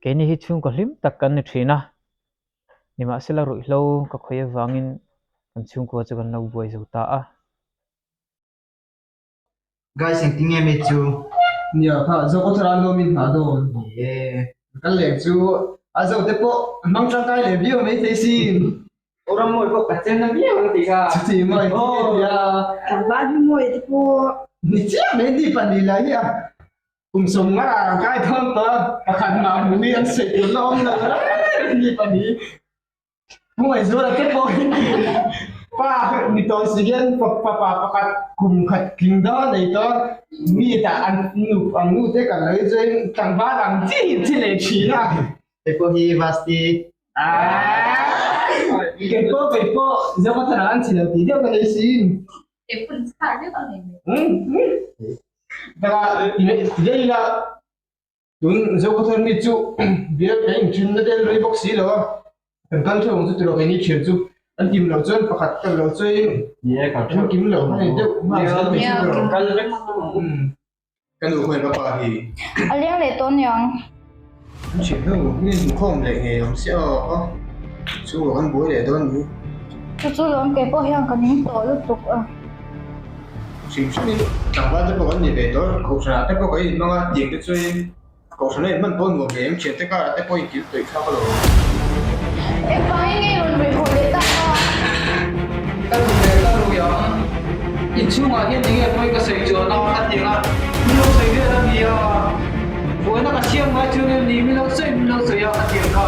Keini hi chhungkaw hlim tak kan ni thin a, nimahsela ruihhlo ka khawih avangin kan chhungkua chu kan lo buai zo ta a. Guys engtin nge mi chu? Nia kha zo kawt ral nuam in hna dawn. Ni e. Kal leh chu a zo te pawh an hmang tangkai leh viau mai thei sin. O ram mawi pawh ka chen na viau ang tih kha. Chuti mawi ti nge tia. Tlangval hi mawi te pawh. Ni chiah mai ni pahnih lah hi a. Kum sawm nga ang kai thawn tawh a pakhat mah hmuh hi an sawi tur la awm lo reng ni pahnih. Pu Ngaihzuala te pawh hi pa ni tawh si hian fapa pakhat kum khat tling dawn nei tawh mi tah an nu an nu te kan lo chuan tlangval ang chi chi leh thin a. Kei pawh hi Vasti. Kei pawh kei pawh Zokhawthar ah an chi lo tih deuh ka nei sin. Kei pawh chhar deuh ka nei mai. Taka ti daih ila. Tun Zokhawthar mi chu bial kan inthin na del rei bawk si lo a, kan kal theuh ang chu tiraw keini thian chu an kim loh chuan pakhat kal loh chuan an kim loh kha ni deuh nghal zel mai chu tiraw. Kal vek Ka nu khawi ka pa hi. A leng leh tawh aniang. An thian hnu min inkhawm leh ngei awm sia aw chhungkaw kan buai leh dawn ni. Chu chu lawm kei pawh hian ka ning tawh lutuk a. Hrim hrimin tlangval te pawh kan ni ve tawh, kohhranah te pawh kan inhmang a, tiang te chuan kohhran a inhman pawh nuam ve em thian te karah te pawh inkil tawih thlak alawm. Engvangin nge i rawn rui haw leh tak a? Ka rui leh ka rui ang, inchhungah hian enge pawi ka sawi chuan a ka ti ang a, min lo sawi vel a nia, buaina ka siam ngai chuan em ni, min lo sawi min lo sawi a ka ti ang kha.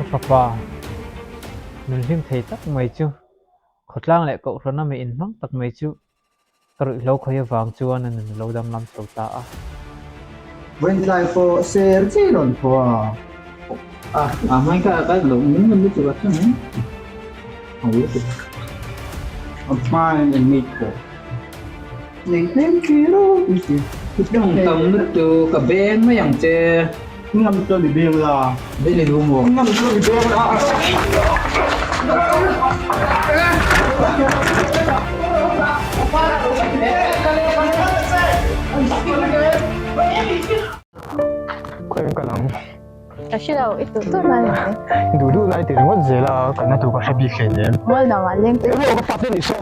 Ka fapa, nun hlim thei tak mai chu. Khawtlang leh Kohhrana mi inhmang tak mai chu ka ruihhlo khawi avang chuan a nun lo danglam chho ta a. Vawiintlai pawh ser chi rawn thaw a. A, a hmai ka ka lo min ngam lutuk a chuan in a ui lutuk. A hmain in mi pawh nei tlem chi ropui si. Tawng tam lutuk ka beng mai ang che. Ngam chuan i beng la. Beng i duh maw? Ngam chuan i beng la. Khawi ka lang. Ka hre lo, i duh duh lai mai. Duh duh lai ti ringawt zel a, kalna tur ka hre bik hleinem. Mual dangah leng te. Eng emaw ka pa te ni saw.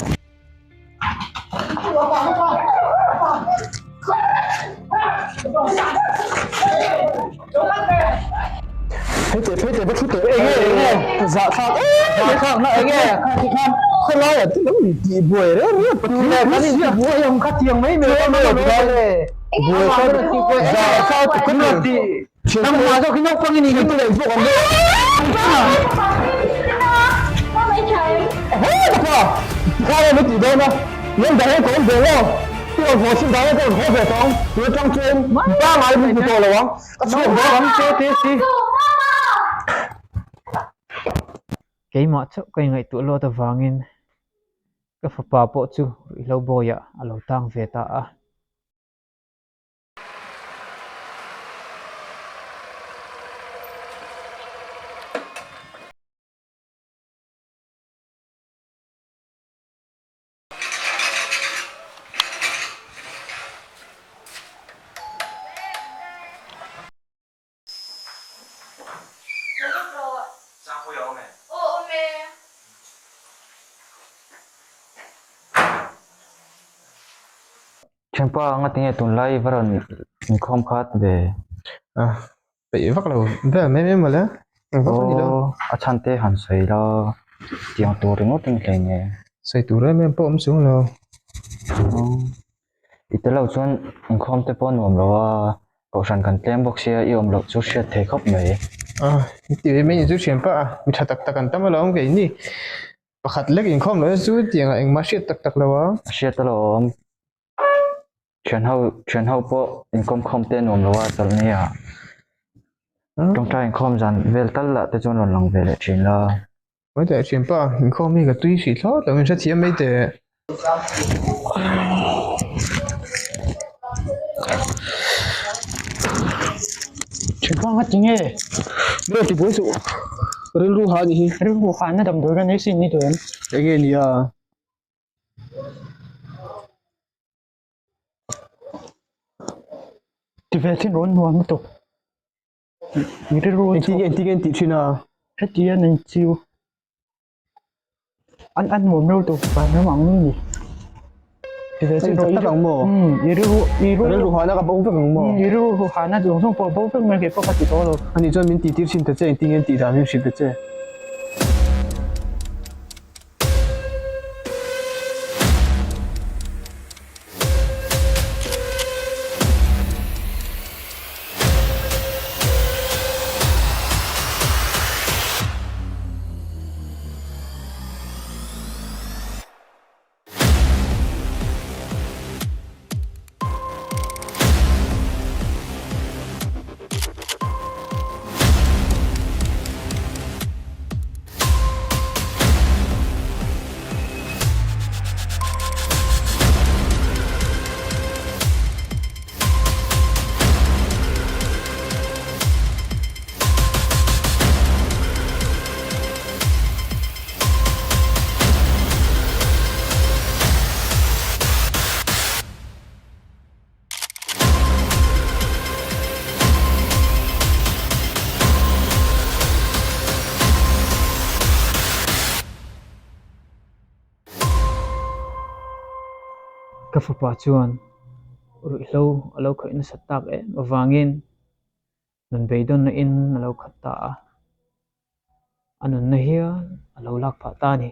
Keimah chauh ka ingaihtuah luat avangin ka fapa pawh chu ruihhlo bawiah a lo tang ve ta a. Thianpa anga tinge tunlai va rawn inkhawm khat ve? Peih vak lo vel mai mai mawle eng vak a ni lo. Aw a chhan te han sawi la tiang tur ringawt in hlei nge. Sawi tur em em pawh awm chung lo. Aw i tel lo chuan inkhawm te pawh a nuam lo a kohhran kan tlem bawk sia i awm loh chu hriat thei khawp mai. A ti ve mai ni chu thianpa a mi tha tak tak an tam alawm keini pakhat lek inkhawm loh chu tiang ah engmah hriat tak tak lo a. A hriat alawm. Thian ho thian ho pawh inkawm khawm te nuam lo a chawlh ni a tawngtai inkhawm zan vel tal lah te chuan rawn lang ve leh thin la. Mai teh thianpa inkhawm hi ka tui hrih thlawt lo in hrethiam mai teh. Thianpa nga tinge? Nge ti buai suh rilru ha anih hi. Rilru ha na damdawi ka nei sin ni tawh em? Enge nia? Ti ve thin rawn nuam lutuk. I rilru a Engtin nge engtin nge an tih thin a? Heti hian an chiu. An an nuam reuh tawp van ram ang ni. Tak ang maw? I rilru i rilru hana ka bo vek ang maw? I rilru hana zawng zawng pawh a bo vek mai kei pawh ka ti tawh lo. Ani chuan min tihtir thin ta che engtin nge an tih dan min hrilh ta che. Ka fapa chuan ruihhlo a lo khawih nasat tak em avangin nun beidawnna in a lo khat ta a, a nunna hian a lo lak phah ta a ni.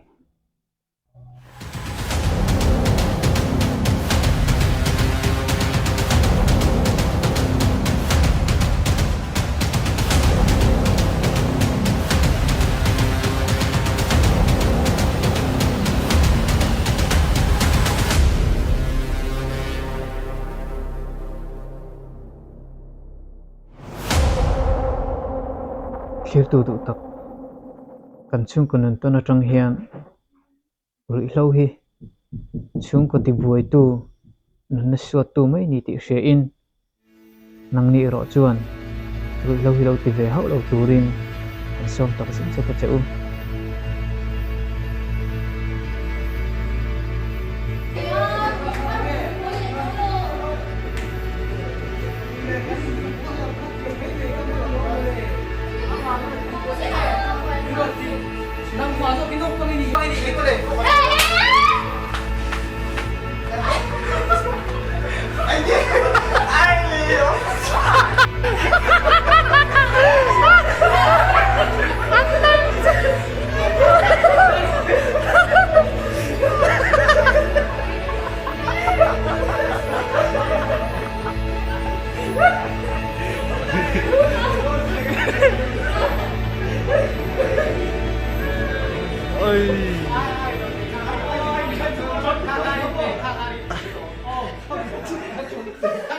Thirtu duh tak kan chhungkaw nun tawn atang hian ruihhlo hi chhungkaw tibuaitu nunna suattu mai ni tih hria in nangni erawh chuan ruihhlo hi lo ti ve hauh lo turin an sawm tak zet zet a che u. Oi.